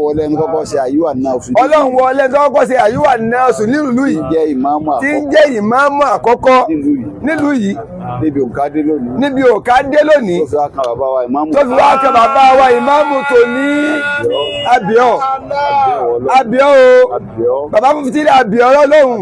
wọlé ẹni kọ́kọ́ ṣe àyíwá náà fún Ọlọ́run wọlé tó kọ́kọ́ ṣe àyíwá náà sùn nílùú tí yìí, ń jẹ́ ìmáàmù tí ń àkọ́kọ́ jẹ́ ìmáàmù àkọ́kọ́ nílùú yìí, nílùú yìí, níbi òǹkà dé lónìí, níbi òkà dé lónìí, tó fi wá kan bàbá wa ìmáàmù, tó fi wá kan bàbá wa ìmáàmù tòní, àbíọ́, àbíọ́ o. Àbíọ́. Bàbá mufti ní àbíọ́ Ọlọ́run,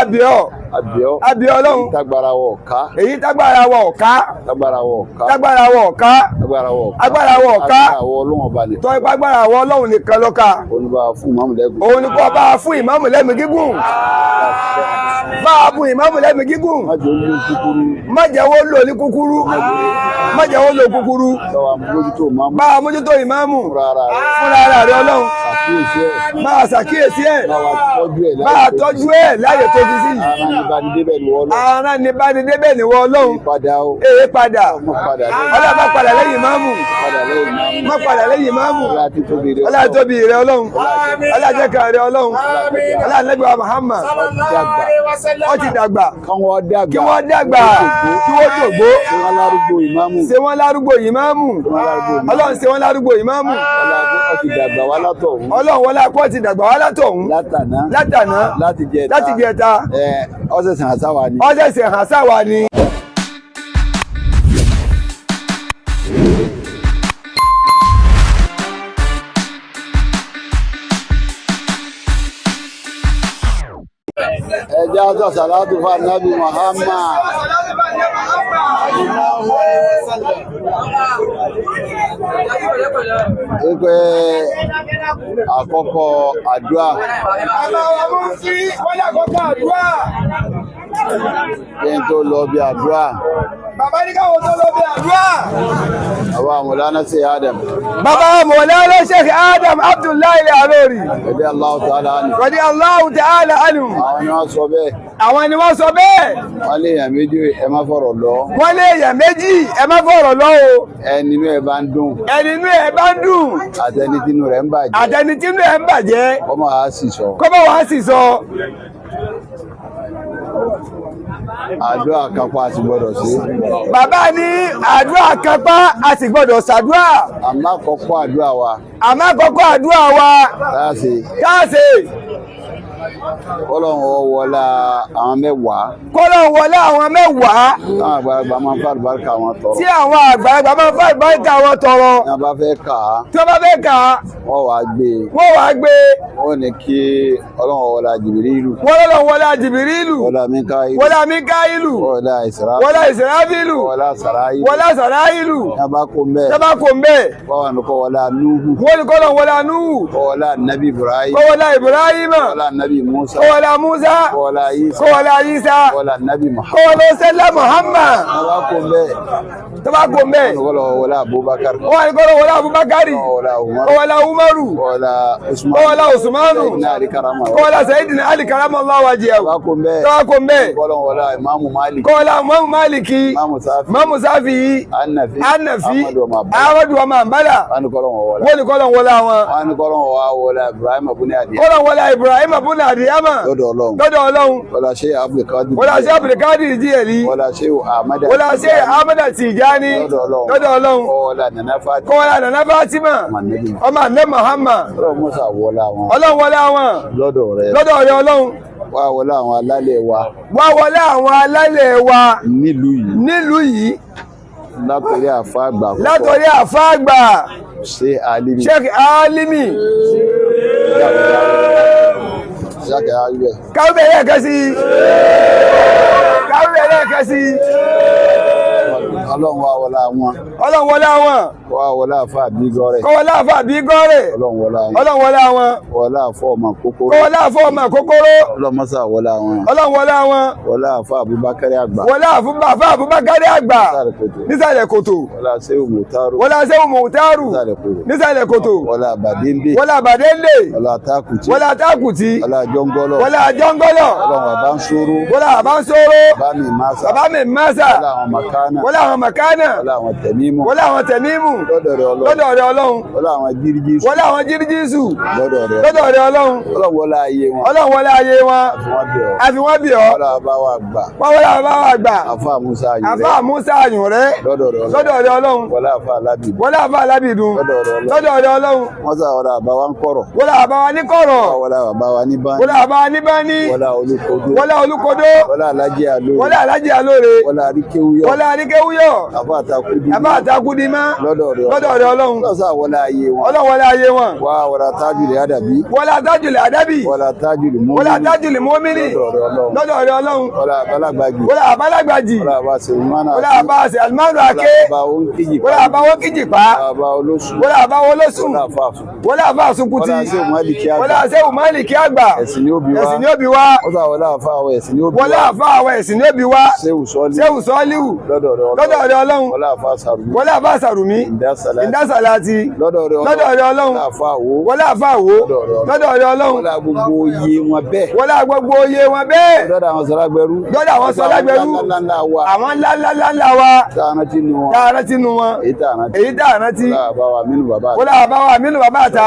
àbíọ́. Àbíọ́. Àbíọ́ Ọlọ́run. Tágbára wọ̀ ká. Èyí tágbára wa ọ̀ká. Tágbára wọ̀ ká. Tágbára wa ọ̀ká. Tágbára wọ̀ ká. Agbára wa ọ̀ká. Agbára wọ̀ Ọlọ́run ọba nìkan. Tọ́ ipá agbára wa Ọlọ́run nìkan ló ká. Oníbà fún ìmáàmù lẹ́gùn. Òun ni kò bá fún ìmáàmù lẹ́mìí gígùn, bá a fún ìmáàmù lẹ́mìí gígùn. Má jẹ́ olú kúkúrú. Má jẹ́ wọ́n lò ní kúkúrú, má jẹ́ wọ́n lò kúkúrú. Lọ́wọ́ àmójútó ìmáàmù. Bá a mójútó ìmáàmù. Fúnra ara rẹ̀. Fúnra ara rẹ̀ Ọlọ́run. Ṣàkíyèsí ẹ̀. Bá a ṣàkíyèsí ẹ̀. Bá wa tọ́jú ẹ̀. Bá a tọ́jú ẹ̀ láyè tó fi sí yìí. Ara ní bá ní débẹ̀ ní wọ́n lọ. Ara ní bá ní débẹ̀ ní wọ́n Ọlọ́run. Padà o. Èé padà. Má padà lẹ́yìn. Ọlọ́run, má padà lẹ́yìn ìmáàmù. Padà lẹ́yìn ìmáàmù. Má padà lẹ́yìn ìmáàmù. Ọlá títóbi rẹ̀. Ọlá tóbi rẹ̀ Ọlọ́run, ọlá jẹ́ka rẹ̀ Ọlọ́run, ọlá nẹ́gbẹ̀wá Muhammad. Dàgbà. Ó ti dàgbà. Kí wọ́n dàgbà. Kí wọ́n dàgbà, kí wọ́n dògbó. Ṣé wọ́n lárúgbó ìmáàmù? Ṣe wọ́n lárúgbó ìmáàmù Ọlọ́run, ṣe wọ́n lárúgbó ìmáàmù. Ọlá ó ti dàgbà wá látọ̀hún. Ọlọ́run, wọlé akọ́ ti dàgbà wá látọ̀hún. Látàná. Látàná. Láti jẹta. Láti jẹta. Ẹ ọ̀sẹ̀ sàn àsáwà ni. Ọ̀sẹ̀sẹ̀ hàn sáwa ni. Ẹ jẹ́ àṣà sàlátù fún Ànábì Muhammad. Wípé àkọ́kọ́ àdúrà. Bàbá wa mú sí wọ́n lákòókò àdúrà. Kí n tó lọ bí àdúrà. Bàbá ní káwọn tó lọ bí àdúrà. Àwa Mọ̀lánà sí Adam. Bàbá Mọ̀lánà Sheikh Adam Abdullahi Alori. Ẹ̀dẹ́ Allahu ta'ala ni. Radi Allahu ta'ala anhu. Àwọn ni wọ́n sọ bẹ́ẹ̀. Àwọn ni wọ́n sọ bẹ́ẹ̀. Wọ́n lé èèyàn méjì, ẹ má fọ̀rọ̀ lọ. Wọ́n lé èèyàn méjì, ẹ má fọ̀rọ̀ lọ o. Ẹni inú ẹ bá ń dùn. Ẹni inú ẹ bá ń dùn. Àtẹni tínú rẹ̀ ń bàjẹ́. Àtẹni tí inú ẹ ń bàjẹ́. Ọmọ àá sì sọ. Kọ́mọ̀ wá sì sọ. Àdúrà kan pa àti gbọ́dọ̀ sí. Bàbá ní àdúrà kan pa a sì gbọ́dọ̀ ṣàdúrà. Àmọ́ àkọ́kọ́ àdúrà wa. Àmọ́ àkọ́kọ́ àdúrà wa. Táàsì. Káàsì. Kọ́lọ́hún ó wọlá àwọn mẹ́wàá. Kọ́lọ́hún wọlé àwọn mẹ́wàá. Táwọn àgbàlagbà máa ń fa àlùbáríkà wọn tọrọ. Tí àwọn àgbàlagbà máa ń fa àlùbáríkà wọn tọrọ. Tí wọ́n bá fẹ́ kà á. Tí wọ́n bá fẹ́ kà á. Wọ́n wàá gbé e. Wọ́n wàá gbé e. Wọ́n ní kí Ọlọ́run wọlá Jìbìrìlù. Wọ́n lọ́lọ́run wọlá Jìbìrìlù. Wọlá Míkáílù. Wọlá Míkáílù. Wọlá Ìsìráfílù. Wọlá Ìsìráfílù. Wọlá Sàráílù. Wọlá Sàráílù. Tí wọ́n bá kó mbẹ́. Tí wọ́n bá kó mbẹ́. Wọ́n wà ní kọ́ wọlá Núhù. Wọ́n ní kọ́lọ́run wọlá Núhù. Kọ́ wọlá Nabi Ibrahim. Kọ́ wọlá Ibrahima. Wọlá Nabi Musa. Kọ́ wọlá Musa. Kọ́ wọlá Isa. Kọ́ wọlá Isa. Kọ́ wọlá Nabi Muhammad. Kọ́ wọlá Sẹ́lá Muhammad. Tí wọ́n bá kó mbẹ́. Tí wọ́n bá kó mbẹ́. Wọ́n ní kọ́lọ́run wọlá Abubakar. Wọ́n ní kọ́lọ́run wọlá Abubakari. Kọ́ wọlá Umar. Kọ́ wọlá Umaru. Kọ́ wọlá Usman. Kọ́ wọlá Usmanu. Sayyidina Ali karama. Kọ́ wọlá Sayyidina Ali karamallahu wajhahu. Tí wọ́n bá kó mbẹ́. Tí wọ́n bá kó mbẹ́. Kọ́lọ́run wọlá Imamu Malik. Kọ́ wọlá Imamu Maliki. Imamu Safi. Imamu Safi. Anafi. Anafi. Amadu ọmọ Abba. Amadu ọmọ Ambala. Wọ́n ní kọ́lọ́run wọlá. Wọ́n ní kọ́lọ́run wọlá wọn. Wọ́n ní kọ́lọ́run wá wọlá Ibrahim abúlé adìyẹ. Kọ́lọ́run wọlá Ibrahim abúlé adìyàmà. Lọ́dọ̀ Ọlọ́run. Lọ́dọ̀ Ọlọ́run. Wọlá Sheikh Abdulkadir. Wọlá Sheikh Abdulkadir Jiyeli. Wọlá Sheikh Ahmad. Wọlá Sheikh Ahmad Tijani. Lọ́dọ̀ Ọlọ́run. Lọ́dọ̀ Ọlọ́run. Wọlá Nana Fatima. Kọ́ wọlá Nana Fatima. Ọmọ Ọmọ Ànábì Muhammad. Ọlọ́run Musa wọlá wọn. Ọlọ́run wọlá wọn. Lọ́dọ̀ rẹ. Lọ́dọ̀ rẹ Ọlọ́run. Wá wọlá àwọn alálẹ̀ wa. Wá wọlé àwọn alálẹ̀ wa. Nílùú yìí. Nílùú yìí. Látọ̀rí àfa àgbà àkọ́kọ́. Látọ̀rí àfa àgbà. Sheikh Alimi. Sheikh Alimi. Sheikh Alimi. Káwé bẹ̀rẹ̀ kan sí. Káwé bẹ̀rẹ̀ kan sí. Ọlọ́run wá wọlá wọn. Ọlọ́run wọlé àwọn. Wá wọlá àfa àbígọ́rẹ̀. Kọ́ wọlé àfa àbígọ́rẹ̀. Ọlọ́run wọlá wọn. Ọlọ́run wọlé àwọn. Wọlá àfọ ọmọ kókóró. Kọ́ wọlé àfọ ọmọ kókóró. Ọlọ́run mọ́sá wọlá wọn. Ọlọ́run wọlé àwọn. Wọlá àfa Abubakar àgbà. Wọlé àfa Abubakar àgbà. Nísàlẹ̀ kòtò. Nísàlẹ̀ kòtò. Wọlá Sehu Mutaru. Wọlé Sehu Mutaru. Nísàlẹ̀ kòtò. Nísàlẹ̀ kòtò. Wọlá Bàdéńdé. Wọlé Bàdéńdé. Wọlá Tákùtì. Wọlé Tákùtì. Wọlá Jọ́ngọ́lọ̀. Wọlé Jọ́ngọ́lọ̀. Ọlọ́run bàbá ń sóró. Wọlé bàbá ń sóró. Bàbá mi Masa. Bàbá mi Masa. Wọlá àwọn Makana. Wọlé àwọn àwọn màkánà. Wọlé àwọn tẹ̀mímù. Wọlé àwọn tẹ̀mímù. Lọ́dọ̀ rẹ Ọlọ́run. Lọ́dọ̀ rẹ Ọlọ́run. Wọlé àwọn jírígísù. Wọlé àwọn jírígísù. Lọ́dọ̀ rẹ. Lọ́dọ̀ rẹ Ọlọ́run. Ọlọ́run wọlé ayé wọn. Ọlọ́run wọlé ayé wọn. Wọ́n bẹ̀ ọ́. Àfi wọ́n bì ọ́. Wọlé àbá wa gbà. Wọ́n wọlé àwọn bá wa gbà. Àfa Musa Ayùn rẹ. Àfa Musa Ayùn rẹ. Lọ́dọ̀ rẹ Ọlọ́run. Lọ́dọ̀ rẹ Ọlọ́run. Wọlé àfa Alábìdún. Wọlé àfa Alábìdún. Lọ́dọ̀ rẹ Ọlọ́run. Lọ́dọ̀ rẹ Ọlọ́run. Wọ́n sà wọlé àbá wa ń kọ̀rọ̀. Wọlé àbá wa ní kọ̀rọ̀. Wọlé àbá wa ní báyìí. Wọlé àbá wa ní bání. Wọlé Olúkodó. Wọlé Olúkodó. Wọlé Alájẹ Alóore. Wọlé Alájẹ Alóore. Wọlé Aríkéwúyọ̀. Wọlé Aríkéwúyọ̀. Àfa Àtàkùdí. Àfa Àtàkùdímá. Lọ́dọ̀ rẹ Lọ́dọ̀ rẹ Ọlọ́run. Ọlọ́run sà wọlé ayé wọn. Ọlọ́run wọlé ayé wọn. Wá wọlé Tájùlẹ̀ Àdàbí. Wọlé Tájùlẹ̀ Àdàbí. Wọlé Tájùlẹ̀ Mọ́mìnì. Wọlé Tájùlẹ̀ Mọ́mìnì. Lọ́dọ̀ rẹ Ọlọ́run. Lọ́dọ̀ rẹ Ọlọ́run. Wọlé Àbálágbàjì. Wọlé Àbálágbàjì. Wọlé Àbá Sèlmánà. Wọlé Àbá Sèlmánà Ake. Wọlé Àbá Onkìjìpá. Wọlé Àbá Onkìjìpá. Wọlé Àbá Olóṣù. Wọlé Àbá Olóṣù. Wọlé Àfa Àsùnkùtì. Wọlé Àfa Àsùnkùtì. Wọlé Àṣẹ Málìkì Àgbà. Wọlé Àṣẹ Málìkì Àgbà. Ẹ̀sìn ni ó bí wá. Ẹ̀sìn ni ó bí wá. Wọ́n sà wọlé àfa àwọn ẹ̀sìn ni ó bí wá. Wọlé àfa àwọn ẹ̀sìn ni ó bí wá. Ṣéwù Sọ́líù. Ṣéwù Sọ́líù. Lọ́dọ̀ rẹ Ọlọ́run. Lọ́dọ̀ rẹ Ọlọ́run. Wọlé àfa Sàrùmí. Wọlé àfa Sàrùmí. Ìdásàláàtì. Ìdásàláàtì. Lọ́dọ̀ rẹ Ọlọ́run. Lọ́dọ̀ rẹ Ọlọ́run. Wọlé àfa àwò. Wọlé àfa àwò. Lọ́dọ̀ rẹ Ọlọ́run. Wọlé gbogbo iye wọn bẹ́ẹ̀. Wọlé gbogbo iye wọn bẹ́ẹ̀. Lọ́dọ̀ àwọn sọlágbẹ́rú. Lọ́dọ̀ àwọn sọlágbẹ́rú. Ńláńlá wa. Àwọn ńláńláńlá wa. Tá a rántí nu wọn. Tá a rántí nu wọn. Èyí tá a rántí. Èyí tá a rántí. Wọlé àbá wa mínú bàbá àta. Wọlé àbá wa mínú bàbá àta.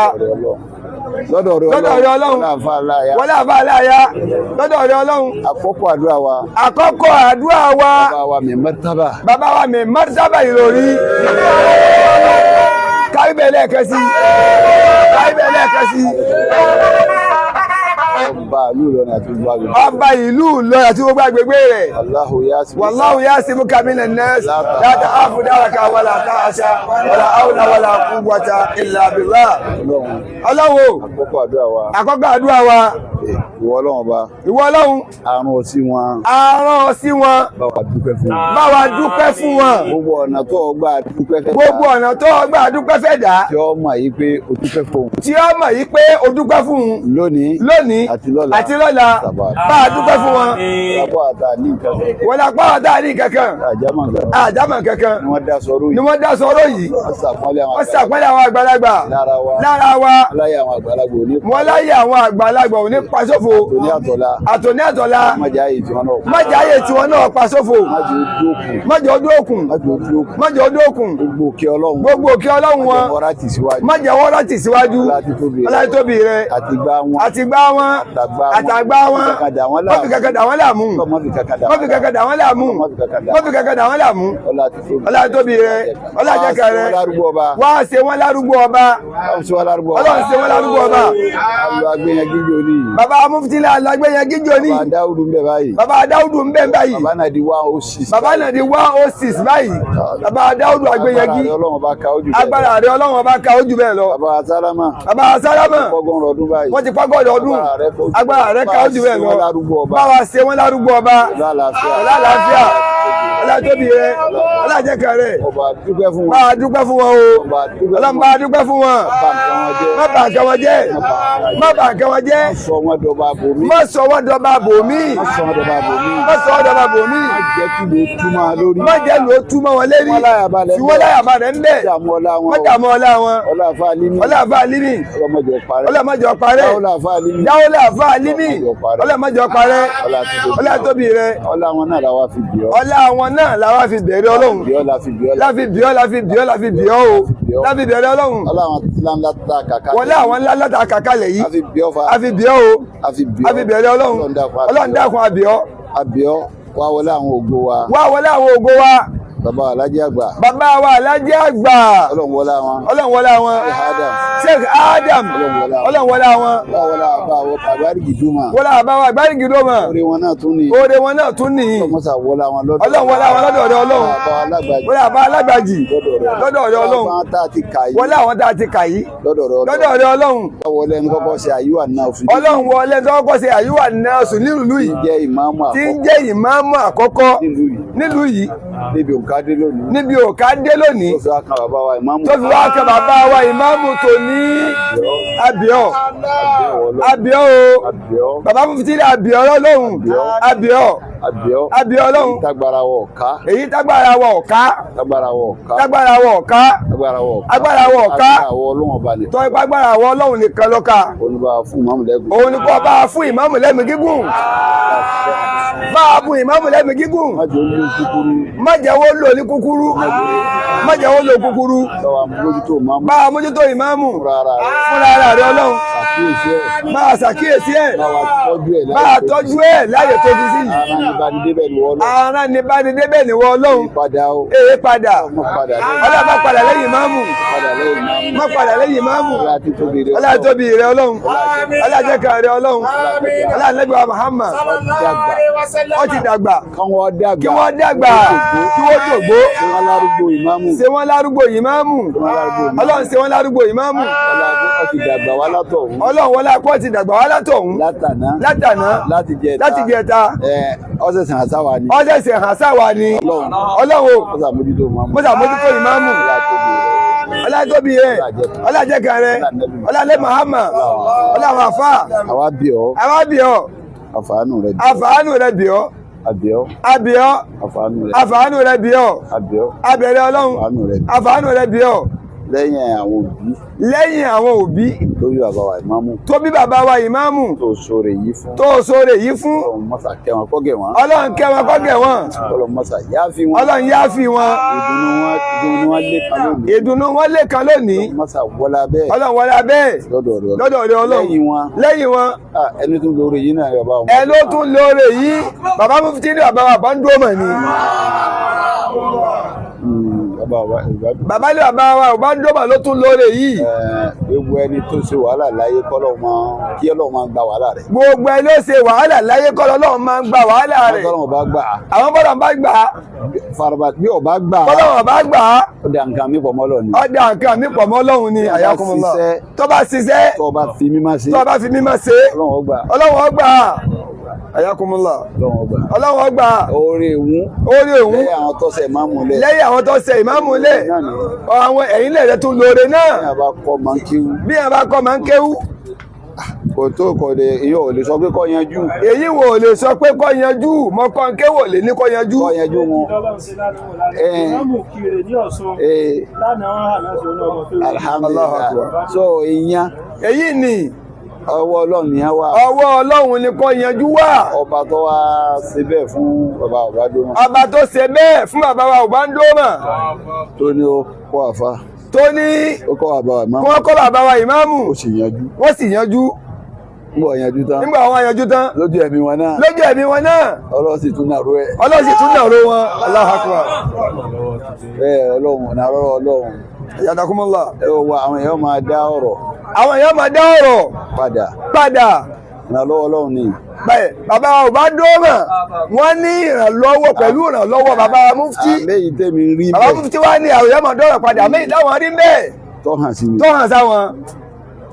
Lọ́dọ̀ rẹ Lọ́dọ̀ rẹ Ọlọ́run. Wọlé àfa aláya. Wọlé àfa aláya. Lọ́dọ̀ rẹ Ọlọ́run. Àkọ́kọ́ àdúrà wa. Àkọ́kọ́ àdúrà wa. Bàbá wa mi mọ́tábà. Bàbá wa mi mọ́tábà Ìlọrí. Káyíbẹ̀ lẹ́ẹ̀kan sí. Káyíbẹ̀ lẹ́ẹ̀kan sí. Ọba ìlú Ìlọrin àti gbogbo agbègbè. Ọba ìlú Ìlọrin àti gbogbo agbègbè rẹ̀. Allahu yasimu. Wallahu yasimuka minan nas. La ta'afu daraka wala ta'asha wala hawla wala quwwata illa billah. Ọlọ́run. Ọlọ́run. Àkọ́kọ́ àdúrà wa. Àkọ́kọ́ àdúrà wa. Ìwọ Ọlọ́run ọba. Ìwọ Ọlọ́run. Àrùn ọtí wọn. Àrùn ọtí wọn. Bá wa dúpẹ́ fún wọn. Bá wa dúpẹ́ fún wọn. Gbogbo ọ̀nà tó o gbà dúpẹ́ fẹ́ dá. Gbogbo ọ̀nà tó o gbà dúpẹ́ fẹ́ dá. Tí ó mọ̀ yìí pé o dúpẹ́ fún un. Tí ó mọ̀ yìí pé o dúpẹ́ fún un. Lónìí. Lónìí. Àti lọ́la. Àti lọ́la. Bá a dúpẹ́ fún wọn. Lápá àtà ní nǹkan. Wọ́n lápá àtà ní kankan. Àjámọ̀ kankan. Àjámọ̀ kankan. Ni wọ́n dá sọ̀rọ̀ yìí. Ni wọ́n dá sọ̀rọ̀ yìí. Wọ́n sàpọ́nlé àwọn Wọ́n sàpọ́nlé àwọn àgbàlagbà. Lára wa. Lára wa. Láyé àwọn àgbàlagbà ò ní. Wọ́n láyé àwọn àgbàlagbà ò ní pa sófo. Àtòní àtọ̀la. Àtòní àtọ̀la. Májà ayé tiwọn náà. Májà ayé tiwọn náà pa sófo. Májà ojú òkun. Májà ojú òkun. Májà ojú òkun. Májà ojú òkun. Gbogbo òkè Ọlọ́run. Gbogbo òkè Ọlọ́run wọn. Májà wọ́n rà tì síwájú. Májà wọ́n rà tì síwájú. Ọlá títóbi rẹ. Àtìgbà wọn. Àtìgbà wọn. Àtàgbà wọn. Wọ́n fi kankan dà wọ́n láàmú. Wọ́n fi kankan Wọ́n fi kankan dà wọ́n láàmú. Wọ́n fi kankan dà wọ́n láàmú. Ọlá títóbi. Ọlá títóbi rẹ. Ọlá jẹ́kẹ̀ rẹ. Wá ṣe wọ́n lárúgbó ọba. Ọlọ́run ṣe wọ́n lárúgbó ọba. Ọlọ́run ṣe wọ́n lárúgbó ọba. Alọ agbẹ́yẹn gíjọ ní. Bàbá mufti alágbẹ́yẹn gíjọ ní. Bàbá Dáúdù ń bẹ báyìí. Bàbá Dáúdù ń bẹ báyìí. Bàbá náà di 106. Bàbá náà di 106 báyìí. Bàbá Dáúdù agbẹ́yẹn gí. Agbára rẹ Ọlọ́run bá ká ojú bẹ́ẹ̀ lọ. Agbára rẹ Ọlọ́run bá ká ojú bẹ́ẹ̀ lọ. Bàbá Sálámà. Bàbá Sálámà. Pọ́gọ́rùn ọdún báyìí. Wọ́n ti pọ́gọ́rùn ọdún. Agbára rẹ ká ojú bẹ́ẹ̀ lọ. Báwa ṣe wọ́n lárúgbó ọba. Lálàáfíà. Ọlá tóbi rẹ. Ọlá jẹ́kẹ̀ rẹ. Ọba dúpẹ́ fún wọn. Bá a dúpẹ́ fún wọn o. Ọlọ́run bá a dúpẹ́ fún wọn. Má bà nǹkan wọn jẹ́. Má bà nǹkan wọn jẹ́. Má sọ wọn dọba bòmí. Má sọ wọn dọba bòmí. Má sọ wọn dọba bòmí. Má sọ wọn dọba bòmí. Má jẹ́ kí ló túmọ̀ lórí. Má jẹ́ ló túmọ̀ wọn lérí. Wọ́n láyà balẹ̀ Fi wọ́n láyà balẹ̀ ń bẹ̀. Má dààmú ọlá wọn. Má dààmú ọlá wọn. Ọlá àfa alimi. Ọlá àfa alimi. Ọlọ́mọdé parẹ́. Ọlọ́mọdé parẹ́. Dáwọ́lá àfa alimi. Dáwọ́lá àfa alimi. Ọlọ́mọdé parẹ́. Ọlá tóbi rẹ. Ọlá wọn náà làwa fi bì ọ́. Ọlá wọn náà làwa fi bẹ̀rẹ̀ Ọlọ́run. La fi bì ọ́ La fi bì ọ́ la fi bì ọ́ la fi bì ọ́ o. La fi bẹ̀rẹ̀ Ọlọ́run. Ọlá àwọn ńláńlá ta kàkà. Wọlé àwọn ńláńlá ta kàkà lẹ̀ yìí. A fi bì ọ́ fa. A fi bì ọ́ o. A fi bì ọ́. A fi bẹ̀rẹ̀ Ọlọ́run. Ọlọ́run dákun a bì ọ́. A bì ọ́ wá wọlé àwọn ògo wa. Wá wọlé àwọn ògo wa. Bàbá Alájí àgbà. Bàbá wa Alájí àgbà. Ọlọ́run wọlé àwọn. Ọlọ́run wọlé àwọn. Sheikh Adam. Sheikh Adam. Ọlọ́run wọlé àwọn. Wá wọlé àbá àwọn àgbárígì dùnmọ̀. Wọlé àbá wa àgbárígì dùnmọ̀. Oore wọn náà tún ní. Oore wọn náà tún ní. Ọlọ́mọsà wọlé àwọn lọ́dọ̀. Ọlọ́run wọlé àwọn lọ́dọ̀ ọ̀dọ̀ Ọlọ́run. Bàbá alágbàjì. Wọlé àbá alágbàjì. Lọ́dọ̀ ọ̀dọ̀ Ọlọ́run. Wọlé àwọn tá a ti kà yìí. Wọlé àwọn tá a ti kà yìí. Lọ́dọ̀ ọ̀dọ̀ Lọ́dọ̀ ọ̀dọ̀ Ọlọ́run. Wọlé ẹni kọ́kọ́ ṣe àyíwá náà fún. Ọlọ́run wọlé ẹni kọ́kọ́ ṣe àyíwá náà sùn nílùú yìí. Tí ń jẹ́ ìmáàmù Tí ń jẹ́ ìmáàmù àkọ́kọ́ nílùú yìí. Níbi òǹkà dé lónìí. Níbi òǹkà dé lónìí. Tó fi wá kan bàbá wa ìmáàmù. Tó fi wá kan bàbá wa ìmáàmù tòní. Àbíọ́. Àbíọ́ o. Bàbá mufti ní àbíọ́ lọ́hùn. Àbíọ́. Àbíọ́. Àbíọ́ lọ́hùn. Èyí tágbára wọ̀ ká. Èyí tágbára wọ̀ ká. Tágbára wọ̀ ká. Tágbára wọ̀ ká. Agbára wọ̀ ká. Agbára wọ̀ ká. Agbára wọ̀ Ọlọ́run ọba nìkan. Tọ́ ipá agbára wọ̀ Ọlọ́run nìkan ló ká. Òun ni bá fún ìmáàmù lẹ́gùn. Òun ni kò bá fún ìmáàmù lẹ́mìí gígùn. Bá a bùn ìmáàmù lẹ́mìí gígùn. Má jẹ́ olú kúkúrú. Má jẹ́ wọ́n lò ní kúkúrú. Má jẹ́ wọ́n lò kúkúrú. Bá wa mójútó ìmáàmù. Bá a mójútó ìmáàmù. Fúnra ara rẹ̀. Fúnra ara rẹ̀ Ọlọ́run. Ṣàkíyèsí ẹ̀. Bá a ṣàkíyèsí ẹ̀. Bá wa tọ́jú ẹ̀ Bá a tọ́jú ẹ̀ láyè tó fi sí. Ara ní bá ní débẹ̀ ni wọ́n lọ. Ara ní bá ní débẹ̀ níwọ Ọlọ́run. Padà o. Èé padà. Má padà lẹ́yìn. Ọlọ́run má padà lẹ́yìn ìmáàmù. Padà lẹ́yìn ìmáàmù. Má padà lẹ́yìn ìmáàmù. Ọlá títóbi rẹ̀. Ọlá tóbi rẹ̀ Ọlọ́run. Ọlá jẹ́ka rẹ̀ Ọlọ́run. Ọlá nẹ́gbẹ̀wá Muhammad. Dàgbà. Ó ti dàgbà. Kán wọ́n dàgbà. Kí wọ́n dàgbà. Kí wọ́n dògbó. Ṣé wọ́n lárúgbó ìmáàmù? Ṣe wọ́n lárúgbó ìmáàmù. Ọlọ́run ṣe wọ́n lárúgbó ìmáàmù. Ọlá ó ti dàgbà wá látọ̀hún. Ọlọ́run wọlé akọ́ ti dàgbà wá látọ̀hún. Látàná. Látàná. Láti jẹta. Láti jẹta. Ẹ ọ̀sẹ̀sẹ̀ àsáwà ni. Ọ̀sẹ̀sẹ̀ hàn sáwa ni. Ọlọ́run. Ọlọ́run o. Ó ṣàmójútó ìmáàmù. Mo ṣàmójútó ìmáàmù. Ọlá tóbi rẹ̀. Ọlá tóbi rẹ̀. Ọlá jẹ́ka rẹ̀. Ọlá lẹ́ Muhammad. Ọlá àwọn àfà. Àwa bì ọ́. Àwa bì ọ́. Àfàánù rẹ̀ bì ọ́. Àfàánù rẹ̀ bì ọ́. Àbí ọ́. Àbí ọ́. Àfàánù rẹ̀. Àfàánù rẹ̀ bì ọ́. Àbí ọ́. Abẹ̀rẹ̀ Ọlọ́run. Àfàánù rẹ̀ bì ọ́. Àfàánù rẹ̀ bì ọ́. Lẹ́yìn àwọn òbí Lẹ́yìn àwọn òbí tó bí bàbá wa ìmáàmù tó bí bàbá wa ìmáàmù tó sóore yìí fún. tó sóore yìí fún. Ọlọ́run mọ́sà kẹ́ wọn kọ́gẹ̀ wọn. Ọlọ́run kẹ́ wọn kọ́gẹ̀ wọn. Ọlọ́run mọ́sà yááfì wọn. Ọlọ́run yááfì wọn. Ìdùnnú wọn ìdùnnú wọn lé kan lónìí. Ìdùnnú wọn lè kan lónìí. Ọlọ́run mọ́sà wọlá bẹ́ẹ̀ Ọlọ́run wọlé bẹ́ẹ̀ lọ́dọ̀ rẹ̀. lọ́dọ̀ rẹ̀ Ọlọ́run. Lẹ́yìn wọn. Lẹ́yìn wọn. Ah, ẹni tó lóore yìí náà bàbá wọn. Ẹ ló tún lóore yìí. Bàbá mufti ní bàbá wa bá ń dúró mọ̀ ni. Bàbá wa ìgbádùn. Bàbá ní bàbá wa bá ń dúró mọ̀ ló tún lóore yìí. Gbogbo ẹni tó ṣe wàhálà láyé kọ́lọ́ máa kí Ọlọ́run máa gba wàhálà rẹ̀. Gbogbo ẹ ló ṣe wàhálà láyé kọ́ lọ́lọ́run máa ń gba wàhálà rẹ̀. Tọ́lọ́run bá gbà á. Àwọn bọ́dọ̀ bá gbà á. Faraba bí ọba gbà á. Bọ́lọ́run bá gbà á. Ó da nǹkan mi pọ̀ mọ́ Ọlọ́run ni. Ọ̀dà nǹkan mi pọ̀ mọ́ Ọlọ́run ni àyàkùnmọ́lá. ṣiṣẹ́- Tó bá ṣiṣẹ́ Tó o bá fi mímá ṣe. tó bá fi mímọ́ ṣe Ọlọ́run ó gbà. Ọlọ́run ó gbà á. Àyàkùnmọ́lá. Ọlọ́run ó gbà. Ọlọ́run ó gbà á. Oore ìwún. Orí òun Lẹ́yìn àwọn tọ́sẹ̀ máa mú lẹ̀. lẹ́yìn àwọn tó ṣe ìmáàmù lẹ̀ àwọn ẹ̀yìn lẹ̀ rẹ̀ tún lóore náà. Ní àbá kọ́ máa ń kíw. Bí ẹ bá kọ́ máa ń kéwú. Kò tó kò lè èyí ò lè sọ pé kọ́ yanjú. Èyí wò lè sọ pé kọ́ yanjú mọ́ kọ́ ń kéwò lè ní kọ́ yanjú. Kọ́ yanjú wọn. Ọlọ́run ṣe lánàá lánàá. Ìmáàmù kiri ní Ọ̀ṣun. Lánàá wọn hà láti ọ̀nà ọmọ tó rí. Allahu Alhamdulillah. Akbar. So ìyẹn Èyí ni ọwọ́ Ọlọ́run nìyẹn wà. ọwọ́ Ọlọ́run ni kọ́ yanjú wà. Ọba tó wá ṣe bẹ́ẹ̀ fún bàbá Ọbádọ́mọ. Ọba tó ṣe bẹ́ẹ̀ fún bàbá wa Ọbádọ́mọ Tó ní ó kọ́ àfa. tó ní Ó kọ́ bàbá wa kí ìmáàmù. wọ́n kọ́ bàbá wa ìmáàmù Ó sì yanjú. wọ́n sì yanjú. Nígbà yanjú tán. Nígbà wọn yanjú tán Lójú ẹ̀mí wọn náà. lójú ẹ̀mí wọn náà Ọlọ́run sì tún nàró ẹ̀. Ọlọ́run sì tún nàró wọn. Allahu Akbar. Bẹ́ẹ̀ Ọlọ́run nàró Ọlọ́run. Yàdàkúmọ́lá. Ẹ wo àwọn èèyàn máa dá ọ̀rọ̀ Àwọn èèyàn máa dá ọ̀rọ̀ padà. padà. Ìrànlọ́wọ́ Ọlọ́run ni. Bẹ́ẹ̀ bàbá wa Ọbádọ́mọ wọ́n ní ìrànlọ́wọ́ pẹ̀lú ìrànlọ́wọ́ bàbá wa mufti. Àmẹ́yìí tẹ́mi rí Bàbá bẹ́ẹ̀ mufti wá ní àwọn èèyàn máa dọ́rọ̀ padà àmẹ́yìí táwọn rí bẹ́ẹ̀ tó hàn sí mi. tó hàn sáwọn.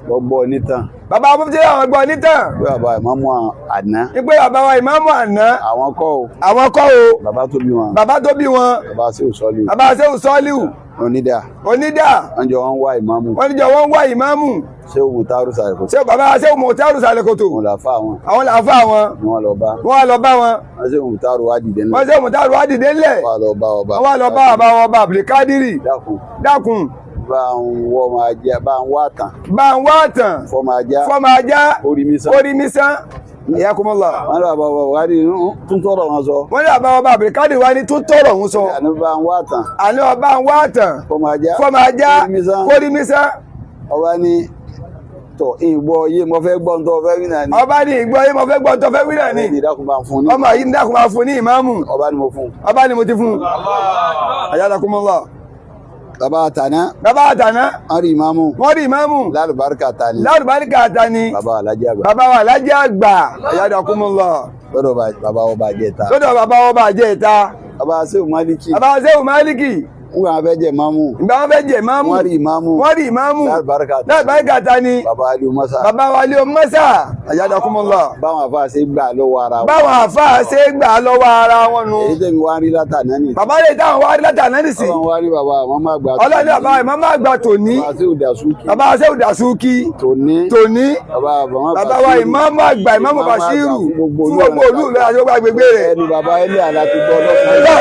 Gbogbo nítàn. Bàbá wa mufti láwọn gbọ́ nítàn Pé bàbá ìmáàmù àná. wípé bàbá wa ìmáàmù àná Àwọn kọ́ o. àwọn kọ́ o Bàbá tó bí wọn. bàbá tó bí wọn Bàbá sí òsọ́lù. bàbá Ṣéhù Sọ́líù Onídà. onídà Wọ́n jọ wọ́n wá ìmáàmù. wọ́n níjọ wọ́n ń wá ìmáàmù Ṣé òun tárú sàrẹ̀kọ̀? ṣé bàbá Ṣéhù Mọ̀tárù Sàlẹ̀kòtò Òun làfà wọn. àwọn làáfà wọn Ni wọ́n lọ bá. wọ́n wá lọ bá wọn Wọ́n ṣé òun tárú wá dìde ńlẹ̀. wọ́n Ṣéhù Mọ̀tárù wá dìde ńlẹ̀ Wọ́n wá lọ bá ọba. wọ́n wá lọ bá bàbá wọn bá Abdulkadiri Dákun. dákun Bá ń wọ́ máa jẹ bá ń wá tàn. bá ń wá tàn Fọ́ máa já. fọ́mọ ajá Orí mi sàn. orí mi sán ìyákùmọ́lá Wọ́n lọ bá ọba wá ní tún tọrọ wọn sọ. wọ́n ní bàbá wọn bá Abdulkadiri wá ní tó tọrọ òun sọ Àní bá ń wá tàn. àní ọba ń wá tàn Fọ́ máa já. fọ́mọ ajá Orí mi sàn. orí mi sán Ọba ní tọ̀ ìgbọ́ yé mo fẹ́ gbọ́ ntọ́ fẹ́ wí náà ni. ọba ní ìgbọ́ yìí mo fẹ́ gbọ́ tó fẹ́ wí náà ni Ní ìdákun bá ń fún ní. ọmọ yìí ń dákun máa fún ní ìmáàmù Ọba ni mo fún. ọba ni mo ti fún àyàdàkùmọ́lá Bàbá àtàná. bàbá àtàná Wọ́n rí ìmáàmù. wọ́n rí ìmáàmù Lálùbáríkà ta ni. lárúbáríkà àtàní Bàbá alájà àgbà. bàbá wa alájà àgbà àyàdàkùmọ́lá Lọ́dọ̀ bàbá ọba àjẹta. lọ́dọ̀ bàbá ọba àjẹ́ ìta Bàbá Sèwù Málíkì. bàbá Sẹ́wù Málíkì Ń wọ́n fẹ́ jẹ ìmáàmù. ìgbà wọn fẹ́ jẹ ìmáàmù Wọ́n rí ìmáàmù. wọ́n rí ìmáàmù Lálùbáríkà ta ni. lárúbáríkà àtàní Bàbá Aliyu Mọ́sá. bàbá wa lé mọ́sà àyàdàkùmọ́lá Báwọn àfa ṣe gbà lọ́wọ́ ara wọn. báwọn àfáà ṣe gbà lọ́wọ́ ara wọn nu Èyí tẹ̀mí wá ń rí látàná ni. bàbá lè táwọn wá rí látàná nìsín Ọlọ́run wá rí bàbá àwọn máa gbà. ọlọ́ni bàbá ìmáàmù àgbà tòní Bàbá Sèwù Dàsúkì. bàbá Sẹ́wù Dàsúkì Tòní. tòní Bàbá bàbá bàbá wa ìmáàmù àgbà ìmáàmù Bàṣírù fún gbogbo olú ìlú àti gbogbo agbègbè rẹ̀ Ẹnu bàbá ẹni àlá ti gbọ́ lọ́sàn-án. tọ́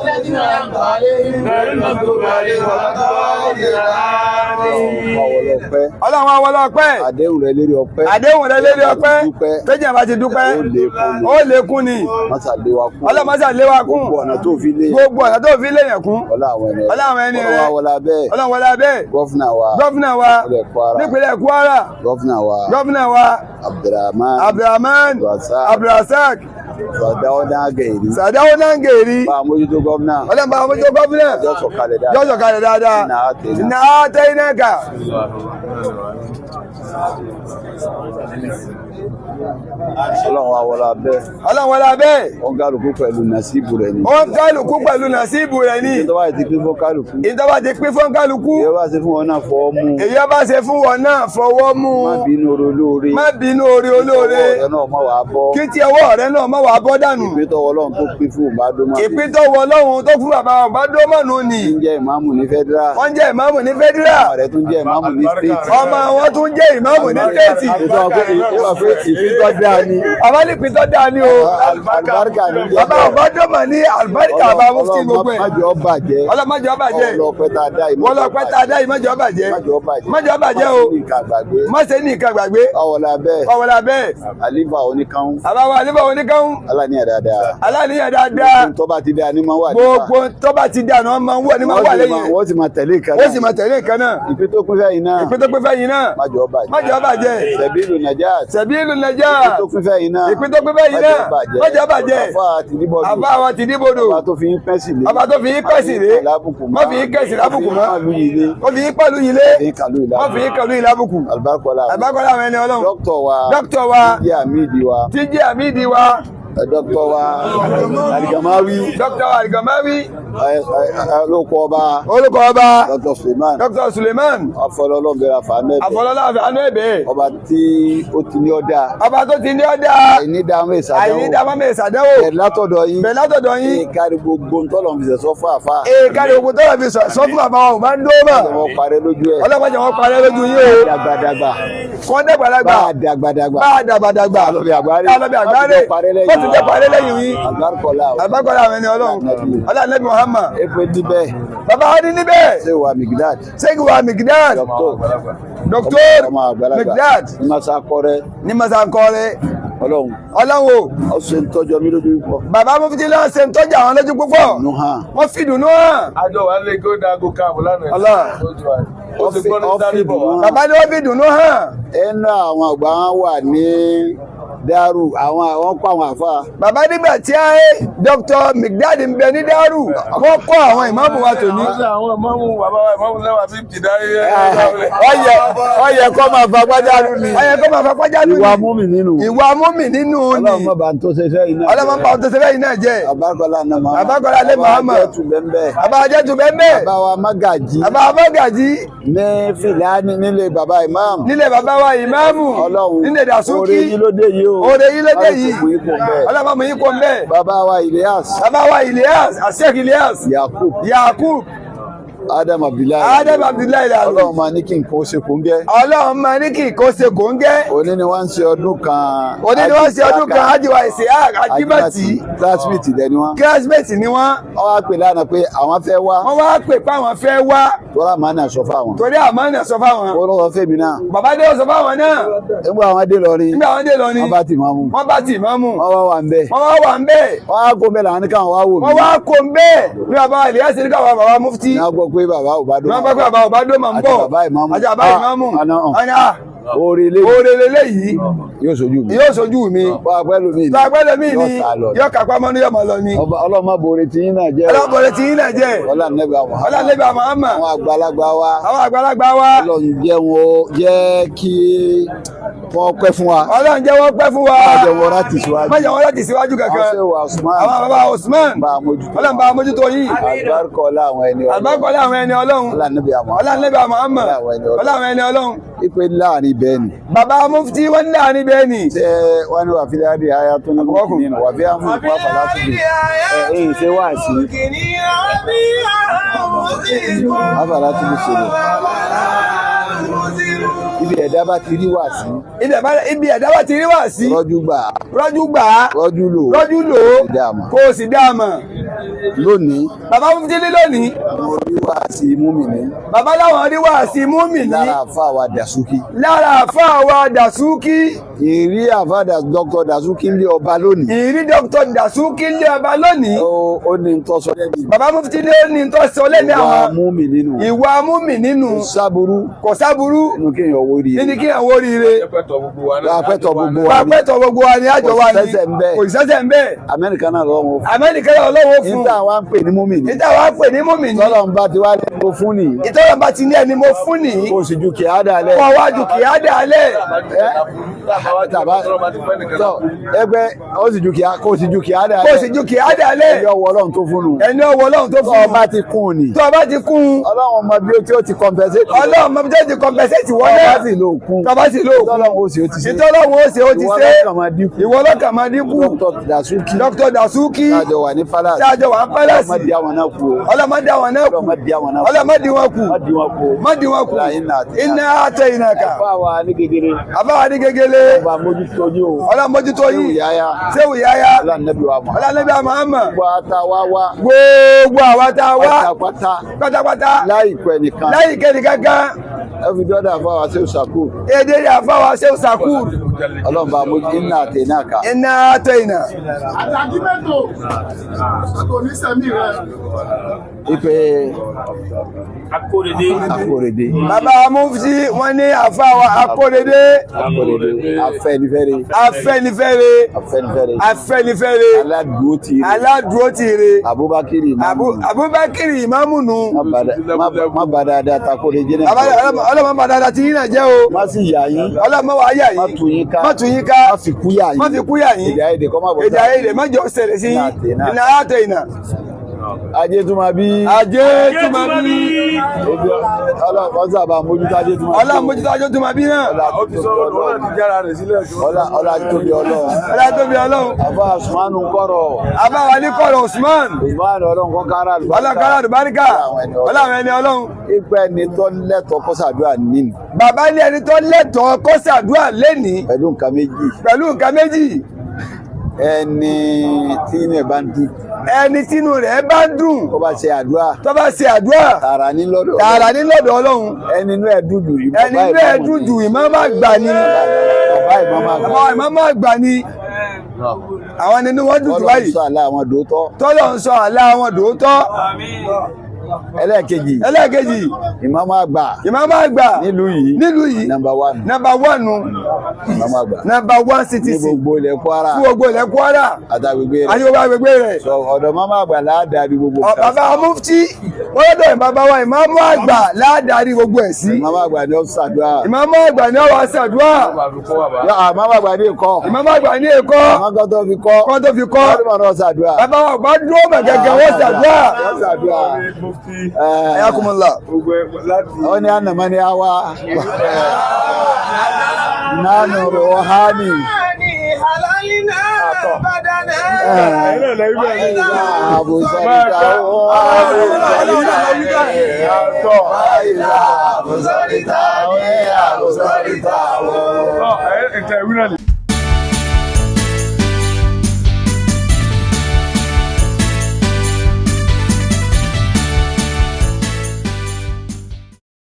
الذين أنعمت عليهم غير المغضوب عليهم ولا الضالين. آمين. Ọwọ́ ọpẹ́. Ọlọ́run wa wọlé ọpẹ́. Àdéhùn rẹ lérí ọpẹ́. Àdéhùn rẹ lérí ọpẹ́. Dúpẹ́. Tẹ́jà bá ti dúpẹ́, Ó lékún ni. ó lékún ni. Mọ́sà lé wa kún. Ọlọ́run mọ́sà lé wa kún. Gbogbo ọ̀nà tó fi lé. Gbogbo ọ̀nà tó fi léyàn kún. Ọlá àwọn ẹni rẹ. Ọlá àwọn ẹni rẹ. Ọlọ́run wa wọlé abẹ́. Ọlọ́run wọlé abẹ́. Gọ́fúnà wa. Gọ́fúnà wa Nípínlẹ̀ Kwara. nípínlẹ̀ Kwara. Gọ́fúnà wa. Gọ́fúnà wa Abdulrahman. Abdulrahman Abdulrasaq. Abdulrasaq Sàdáwọ́dá Gẹ̀ẹ́rì. Sàdáwó Nángèrì. Bá a mójútó gọ́fúnà. Ọlọ́run bá mójútó gọ́fúnà. Jọ́ sọ̀kalẹ̀ dáadáa. Jọ́ sọ̀kalẹ̀ dáadáa. Iná àtẹ̀yìnà. Iná àtẹ̀yìnàkà. Ọlọ́run wa wọlé abẹ́. Ọlọ́run wọlé abẹ́. Wọ́n kálukú pẹ̀lú nàṣíbù rẹ̀ ni. Ó ń kálukú pẹ̀lú nàṣíbù rẹ̀ ni. Ìjọba ti pín fún kálukú. Ìjọba ti pín fún kálukú. Ìyẹn bá ṣe fún wọn náà fọwọ́ mú. Èyí ọba ṣe fún wọn náà fọwọ́ mú. Má bínú oore olóore. Má bínú oore olóore. Ọwọ́ rẹ náà má wàá bọ́. Kí tí ọwọ́ rẹ náà má wàá bọ́ dànù. Ìpín tọwọ́ Ọlọ́run tó pín fún Òbádọ́mọ́. Ìpín tọwọ́ Ọlọ́run tó fún bàbá Òbádọ́mọ̀nù ni. Ń jẹ́ ìmáàmù ní federal. Wọ́n jẹ́ ìmáàmù ní federal. Ọmọ rẹ̀ tún jẹ́ ìmáàmù ní state. Ọmọ wọn tún jẹ́ ìmáàmù ní state. Ìpín tó dáa ni. Bàbá ní ìpín tó dáa ni o. Àlùbáríkà ní jẹ́ Bàbá Òbádọ́mọ̀ ní àlùbáríkà bàbá mufti gbogbo ẹ̀. Má jẹ́ ó bàjẹ́. Ọlọ́run má jẹ́ ó bàjẹ́. Ọlọ́pẹ́ tá a dá yìí. Wọ́n lọ pẹ́ tá a dá yìí má jẹ́ ó bàjẹ́. Má jẹ́ ó bàjẹ́. Má jẹ́ ó bàjẹ́ o. Má ṣe ní nǹkan àgbàgbé. Má ṣe ní nǹkan gbàgbé. Báwo la bẹ́ẹ̀? Báwo la bẹ́ẹ̀? Àlífà oníkanú. Bàbá wa àlífà oníkanú. Aláníyàn dáadáa. Aláníyàn dáadáa. Gbogbo tó bá ti dáa ní máa wà nípa. Gbogbo tó bá ti dáa ní máa ń wà ní máa wà lẹ́yìn. Wọ́n sì máa tẹ̀lé nǹkan náà. Wọ́n sì máa tẹ̀lé nǹkan náà. Ìpín tó pín fẹ́yìn náà. Ìpín tó pín fẹ́yìn náà. Má jẹ́ ó bàjẹ́. Má jẹ́ ó bàjẹ́. Sẹ̀bílù Najat. Sẹ̀bílù Najat. Ìpín tó pín fẹ́yìn náà. Ìpín tó pín fẹ́yìn náà. Má jẹ́ ó bàjẹ́. Àfáà tìdíbọ̀dù. Àfáà wa tìdíbọ̀dù. Ọba tó fi yín pẹ́sì lé. Ọba tó fi yín pẹ́sì lé. Má fi yín kẹ̀sì lábùkù mọ́. Ó fi yín pẹ̀lú yìí lé. Má fi yín kàlú yìí lábùkù. Àlùbáríkọ́lá. Àlùbáríkọ́lá àwọn ẹni Ọlọ́run. Dókítà wa. Dókítà wa. Tíjẹ́ Àmídì wa. Tíjẹ́ Àmídì wa. Dókítà wa. Àlìgàmáwí. Dókítà wa Àlìgàmáwí. Olóko ọba. Olóko ọba. Dókítà Suleiman. Dókítà Suleiman. Afọlọ́lọ́ bẹ̀rẹ̀ àfàánú ẹ̀bẹ̀. Afọlọ́lọ́ àfàánú ẹ̀bẹ̀. Ọba tí ó ti ní ọ̀dà. Ọba tó ti ní ọ̀dà. Àìnídàámọ̀ ìsàdánwò. Àìnídàámọ̀ ìsàdánwò. Bẹ̀rẹ̀ látọ̀dọ̀ yín. Bẹ̀rẹ̀ látọ̀dọ̀ yín. Èèkárí gbogbo ntọ́lọ̀ fi sọ fún àfa. Èèkárí gbogbo ntọ́lọ̀ fi sọ fún bàbá wa ò máa ń dó mọ̀. Ọlọ́mọ parẹ́ lójú ẹ̀. Ọlọ́mọ jẹ́ wọn parẹ́ lójú yín o. Dàgbàdàgbà. Kọ́ dàgbàdàgbà. Bá a dàgbàdàgbà. Bá a dàgbàdàgbà. Alọ́bẹ̀ àgbáre. Alọ́bẹ̀ àgbáre. Wọ́n ti jẹ́ parẹ́ lẹ́yìn yín. Àgbárkọ̀lá. Àgbárkọ̀lá àwọn ẹni Ọlọ́run. Ọlá Nẹ́bí Muhammad. Epe níbẹ̀. Bàbá wa ní níbẹ̀. Ṣé wa Migdad? Ṣé wa Migdad? Doctor. Doctor Migdad. Ní Masa Kọ́rẹ́. Ní Masa Kọ́rẹ́. Ọlọ́run. Ọlọ́run o. Ó ṣe ń tọ́jú mi lójú púpọ̀. Bàbá Mufti lọ ṣe ń tọ́jú àwọn lójú púpọ̀. Nù hàn. Wọ́n fi dùnú hàn. Àjọ wa lè kó dago káàbù lánàá. Allah. Ó ti gbọ́ ní sáré bọ̀ wá. Bàbá ni wọ́n fi dùnú hàn. Ẹnu àwọn àgbà wọn wà ní Dárù àwọn àwọn kọ́ àwọn àfa. Bàbá nígbà tí a Dr. Migdad ń bẹ ní Dárù wọ́n kọ́ àwọn ìmáàmù wa tòní. Àwọn ìmáàmù bàbá wa ìmáàmù lẹ́wà fífi dáyé. Ọyẹ kọ́ máa fa gbájárù ni. Ọyẹ kọ́ máa fa gbájárù ni. Ìwà múmi nínú. Ìwà múmi nínú ni. Ọlọ́run má bà ń tó ṣe fẹ́ iná. Ọlọ́run má bà ń tó ṣe fẹ́ iná jẹ́. Àbákọ́lá náà máa. Àbákọ́lá lè Muhammad. Bàbá Ajẹ́tù bẹ́ẹ̀. Bàbá Ajẹ́tù bẹ́ẹ̀. Bàbá wa Mágàjí. Bàbá wa Mágàjí. Ní Fìlàní nílé bàbá ìmáàmù. Nílé bàbá wa ìmáàmù. Ọlọ́run. Nílé Dàsúkí. Oore yín ló dé yìí o. Oore yín ló dé yìí. Ọlọ́run má mú yín kó ń bẹ́ẹ̀. Bàbá wa Ilyas. Bàbá wa Ilyas, Asek Ilyas. Yakub. Yakub. Adam Abdullahi. Adam Abdullahi làlù. Ọlọ́run máa ní kí nǹkan ó ṣe kóńgẹ́. Ọlọ́run máa ní kí nǹkan ó ṣe kóńgẹ́. Òní ni wọ́n ń ṣe ọdún kan. Òní ni wọ́n ń ṣe ọdún kan Ajiwa Isiaq Ajibati. Classmate dẹ̀ ni wọ́n. Classmate ni wọ́n. Wọ́n wá pè lánàá pé àwọn fẹ́ wá. Wọ́n wá pè pé àwọn fẹ́ wá. Tọ́lá màá nà sọ fáwọn. Torí àmọ́ nà sọ fáwọn. Ó lọ́wọ́ fẹ́mi náà. Bàbá dé sọ fáwọn náà. Nígbà àwọn dé lọ ni. Nígbà àwọn dé lọ ni. Wọ́n bá tì máa mú. Wọ́n bá tì máa mú. Wọ́n wá wà ń bẹ̀. Wọ́n wá wà ń bẹ̀. Wọ́n á kó bẹ́ẹ̀ làwọn ní káwọn wá wò mí. Wọ́n wá kó ń bẹ́ẹ̀ ní bàbá Ìlíyàsí ní káwọn bàbá Mufti. Ní wọ́n gbọ́ pé bàbá Òbádó. Wọ́n gbọ́ pé bàbá Òbádó máa ń bọ̀. Àti bàbá ìmáàmù. Àti bàbá ìmáàmù. Oore lé. Oore leléyìí. Yóò sojú mi. Yóò sojú mi. Bá a pẹ́lú mi. Bá a pẹ́lú mi ni yóò kápá mọ́nú yóò máa lọ ni. Ọlọ́run má bore tí yín náà jẹ́. Ọlọ́run bore tí yín náà jẹ́. Ọlá nẹ́bí àwọn. Ọlá nẹ́bí àwọn àmà. Àwọn àgbàlagbà wa. Àwọn àgbàlagbà wa. Ọlọ́run jẹ́ wọn jẹ́ kí wọ́n pẹ́ fún wa. Ọlọ́run jẹ́ wọ́n pẹ́ fún wa. Má jẹ́ wọn láti síwájú. Má jẹ́ wọn láti síwájú kankan. Àwọn ṣe Usman. Àwọn bàbá Usman. Bá a mójútó. Ọlọ́run bá a mójútó yín. Àlùbáríkọ́lá àwọn ẹni Ọlọ́run. Àlùbáríkọ́lá àwọn ẹni Ọlọ́run. Ọlá nẹ́bí àwọn. Ọlá nẹ́bí àwọn àmà. Ọlá àwọn ẹni Ọlọ́run. Ipe láàrin bẹ́ẹ̀ ni. Bàbá Mufti wọ́n ní láàrin bẹ́ẹ̀ ni. Ṣé wọ́n ní wàfíì láàrin aya tó ní kí nínú wàfíì àmú ìpá fàlásì bí ẹ ẹ ṣe wá sí. Àfàlà tó ní sọ̀rọ̀. Ibi ẹ̀dá bá ti rí wá sí. Ibi ẹ̀dá bá ti rí wá sí. Rọ́jú gbà. Rọ́jú gbà. Rọ́jú lò. Rọ́jú lò. Kó o sì dá a mọ̀. Lónìí. Bàbá mufti ní lónìí. Mo rí wá sí múmìnì. Bàbá láwọn rí wá sí múmìnì. Lára àfa wa Dàsúkì. Lára àfa wa Dàsúkì. Ìrí àfa Dr. Dàsúkì ń lé ọba lónìí. Ìrí Dr. Dàsúkì ń lé ọba lónìí. Ó ní ń tọ́sọ lẹ́bi. Bàbá mufti ní ó ní ń tọ́sọ lẹ́bi àwọn. Ìwà múmìnì nù. Ìwà múmìnì nù. Kò sáburú. Kò sáburú. Nínú kéèyàn wo rí. Nínú kéèyàn wo ríire. Pẹ́tọ̀ gbogbo wa náà. Pẹ́tọ̀ gbogbo wa ni. Pẹ́tọ̀ gbogbo wa ni àjọ wa ni. Kò sẹ́sẹ̀ ń bẹ́ẹ̀. Kò sẹ́sẹ̀ ń bẹ́ẹ̀. Amẹ́ríkà náà lọ́wọ́ fún. Amẹ́ríkà náà lọ́wọ́ fún. Níta wa ń pè ní múmìnì. Níta wa ń pè ní múmìnì. Tọ́lọ̀ ń bá ti wá ní mo fún nìyí. Ìtọ́lọ̀ ń bá ti ní ẹni mo fún nìyí. Kò sì ju kìí á dà lẹ̀. Kò wá ju kìí á dà lẹ̀. Tọ́ ẹgbẹ́ ó sì ju kìí á kò sì ju kìí á dà lẹ̀. Kò sì ju kìí á dà lẹ̀. Ẹni ọwọ́ Ọlọ́run tó fún un. Ẹni ọwọ́ Ọlọ́run tó fún un. Tọ́ ọba ti kún un ni. Tọ́ ọba ti kún un. Ọlọ́run mọ bí ó ti compensate. Ọlọ́run mọ bí ó ti compensate wọ́n náà. Tọ́ ọba sì lò kún. Tọ́ ọba sì lò kún. Ìtọ́lọ́run ó sì ó ti ṣe. Ìtọ́lọ́run ó sì ó ti ṣe. Ìwọ lọ́kàn máa dínkù. Ìwọ lọ́kàn máa dínkù. Dr. Dasuki. Dr. Dasuki. Tájọ wà ní Palace. Tájọ wà ní Palace. Ọlọ́mọdé àwọn náà kú o. Ọlọ́mọdé àwọn náà kú. Ọlọ́mọdé àwọn náà kú. Ọlọ́mọdé wọn kú. Má di wọn kú. Má di wọn kú. Iná àtẹ iná kà. Àfa wa ní gegele. Àfa wa ní gegele. Ọba mójútó yín o. Ọlọ́run mójútó yín. Sẹ́wù yáyá. Sẹ́wù yáyá. Ọlọ́run wa mọ̀. Ọlọ́run wa Muhammad. Gbogbo ata wa wá. Gbogbo àwa tá a wá. Pátápátá. Pátápátá. Láìpẹ́ nìkan. Láìpẹ́ nìkan kan. Ẹ fi dọ́dà fáwa Sẹ́wù Sàkúr. Èdè yà fáwa Sẹ́wù Sàkúr. Ọlọ́run bá mójú iná àtẹ iná kà. Iná àtẹ iná. Àtàkì mẹ́tò àtònísẹ̀mí rẹ̀. Ipe Akóredé. Akóredé. Bàbá mufti wọ́n ní àfáwà Akóredé. Akóredé. Afẹ́nifẹ́re. Afẹ́nifẹ́re. Afẹ́nifẹ́re. Afẹ́nifẹ́re. Aládùúró ti re. Aládùúró ti re. Abubakar Imamu. Abubakar Imamu nu. Má bà dáadáa takóredé jẹ́ náà. Ọlọ́mọ bá dáadáa ti yín náà jẹ́ o. Má sì yà yín. Ọlọ́mọ wà yà yín. Má tù yín ká. Má tù yín ká. Má fi kú yà yín. Má fi kú yà yín. Èdè àìyedè kọ́ má bọ̀ Èdè àìyedè má jọ ṣẹlẹ̀ sí yín. Iná àtẹ iná. Ajé tún máa bí. Ajé tún máa bí. Ọlọ́run sábà mójútó ajé tún máa bí. Ọlọ́run mójútó ajé tún máa bí náà. Ọlá tóbi Ọlọ́run. Ọlá tóbi Ọlọ́run. Àbá Usman kọ̀rọ̀. Àbá wa ní kọ̀rọ̀ Usman. Usman Ọlọ́run kọ́ kára àlùbáríkà. Ọlọ́run kára àlùbáríkà. Ọlọ́run ẹni Ọlọ́run. Ipa ẹni tó lẹ́tọ̀ọ́ kó ṣàdúrà nínú. Bàbá ní ẹni tó lẹ́tọ̀ọ́ kó ṣàdúrà lénìí. Pẹ̀lú nǹkan méjì. Pẹ̀lú nǹkan méjì. Ẹni tí inú ẹ̀ bá ń dùn. Ẹni tínú rẹ̀ bá ń dùn. Tó bá ṣe àdúrà. Tó bá ṣe àdúrà. Tààrà ní lọ́dọ̀. Tààrà ní lọ́dọ̀ Ọlọ́run. Ẹni inú ẹ̀ dùn jù ìmọ̀ Ẹni inú ẹ̀ dùn jù ìmáàmù àgbà ni. Bàbá ìmáàmù àgbà. Bàbá ìmáàmù àgbà ni. Àwọn nínú wọn dùn jù báyìí. Tọ́lọ̀ ń sọ àlá àwọn dòótọ́. Tọ́lọ̀ ń sọ àlá àwọn dòótọ́. Ẹlẹ́ẹ̀kejì. Ẹlẹ́ẹ̀kejì. Ìmáàmù àgbà. Ìmáàmù àgbà. Nílùú yìí. Nílùú yìí. Nọ́mbà wánù. Nọ́mbà wánù. Ìmáàmù àgbà. Nọ́mbà 1 CTC. Ní gbogbo ilẹ̀ Kwara. Fún gbogbo ilẹ̀ Kwara. Àtàgbègbè rẹ̀. Àti gbogbo agbègbè rẹ̀. Sọ ọ̀dọ̀ máàmù àgbà láàdárí gbogbo. Bàbá mufti wọ́n lọ́dọ̀ bàbá wa ìmáàmù àgbà láàdárí gbogbo ẹ̀ sí. Ìmáàmù àgbà ni ó ṣàdúrà. Ìmáàmù àgbà ni ó wá ṣàdúrà. Ìmáàmù àgbà ní èkó. Ìmáàmù àgbà ní èkó. Àwọn kan tó fi kọ́. Kan tó fi kọ́. Wọ́n Bàbá wa gbà dúró mọ̀ gẹ́gẹ́ wọ́n ṣàdúrà. Wọ́n ṣàdúrà. Ayakumullah. Ó ní ànàmọ́ ni a wá. Nánú ruhani. Abu Sarita Abu Sarita Abu Sarita Abu Sarita.